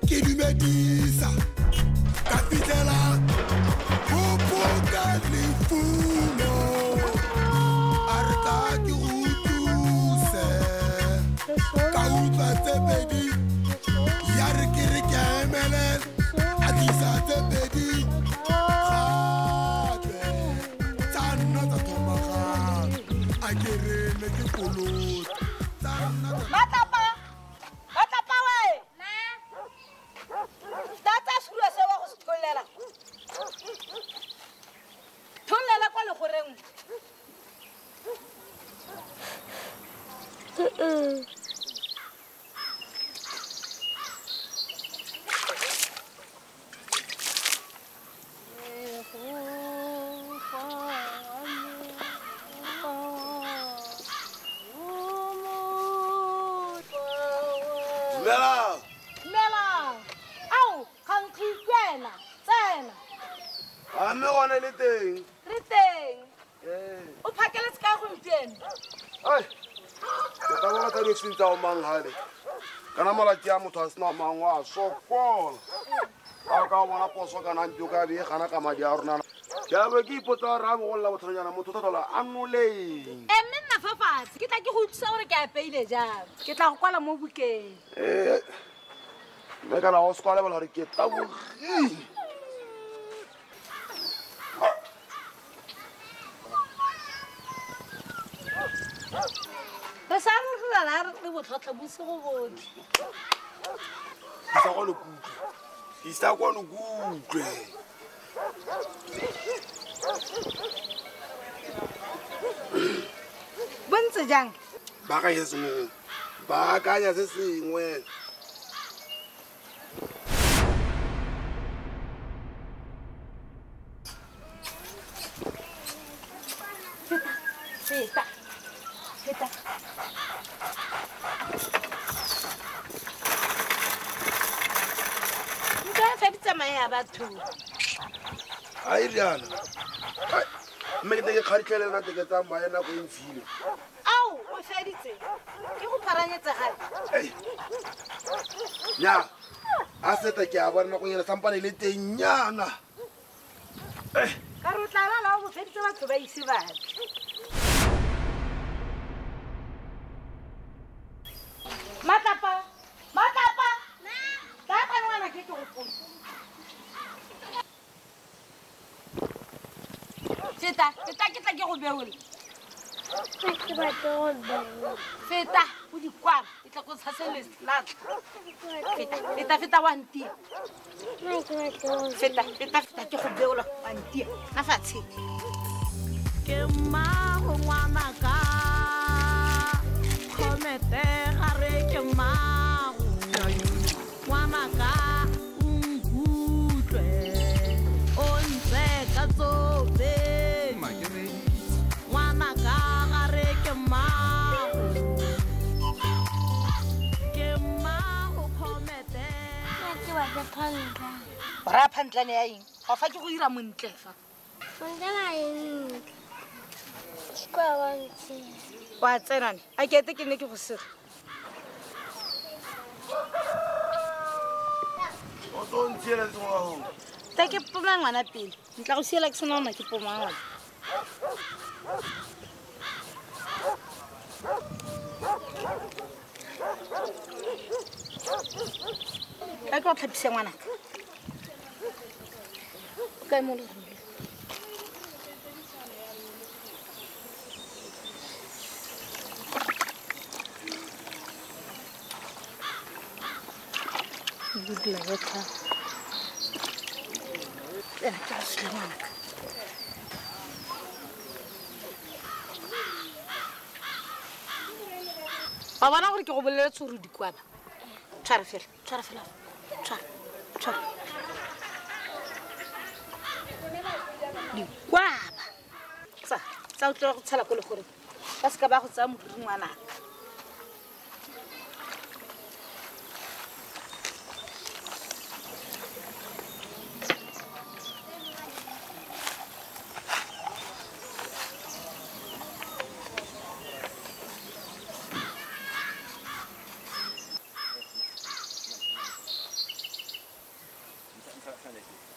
Ke dumedisa ka fitlhela bopoka lefulo a re tla ke go thuse ka utlwa tse pedi ya re ke re ke emele a tlisa tse pedi gape tsa nna tsa thoma gape a ke re ne ke kolota tsa nna tsa Matlapa! Matlapa we! Tata seruwa se wa go se thollela. Thollela kwa legoreng. Dumela. Dumela. Ao, ga nkge ke wena. Tsena. A mme gone le teng. Re teng. Ee. O phakeletse kae gompieno? Ai. Ke tla bona tsa di tsa o mang hale. Kana malatsi a motho a sena mang wa sokola. A ka bona poso kana ntio ka be gana ka madi a rona. Ke a be ke ipotsa gore a bogolola bothonyana motho o tla a noleng. E mme nna fa fatshe ke tla ke go utlwisa gore ke apeile jang. Ke tla go kwala mo bukeng. Ee. Mme kana o se kwa lebala gore ke tabogile. Re sa re re lala re botlhotlha bosigo botlhe. Isa kwano ke utlwe. Isa kwano ke utlwe. Bo ntse jang? Baakanya se sengwe. Baakanya se sengwe. Feta. Feta. Nka feditse mae a batho. A e riana. Ai, mme ke te ke kgaritlhele nna teke tsa mae nako e ntshile. Ao, o feditse. Ke go pharanyetsa gape. Ei. Nya. A seta ke a bona nakonyana sampane le teng nyana. Eh. Ka re o tla lala o bo feditse batho ba ise batle. Matlapa! Matlapa! Tla kwano ngwana ke ke go pone. Feta, feta ke tla ke go beola. Ke batla go beola. Feta, o di kwala, ke tla go tshasa letlhatla. Feta, feta, feta wa ntia. Nna ke batla go Feta, feta, feta ke go beola wa ntia. Na fatshe. Ke mmago ngwanaka, khomete ga re ke mmago ngwanaka, o nkutlwe, o ntse ka tsope. Ngwanaka ga re ke mmago, ke mmago khomete. Nna ke batla phantlane. O raya phantlane ya eng? Ga fa ke go dira montle fa. Phantlane ha e ntle. Ke wa ntshe. Wa tsena ne? A ke ete ke nne ke go sega. O tlo ntshiela tsogo. Tla ke poma ngwana pele. Ntla go siela ke sena ngwana ke poma ngwana. Tla ke go tlhapise ngwanaka. O kae mo leroleng? Good water. Tsena ke go sile ngwanaka. Wa bona gore ke go boleletse gore o di kwaba. Tshwara fela, tshwara fela. Tshwara, tshwara. Dikwaba. Tsa, tsa o tlo go tshela ko legoreng. Ba seka ba go tsaya moriri ngwanaka. tlhaloganya ke.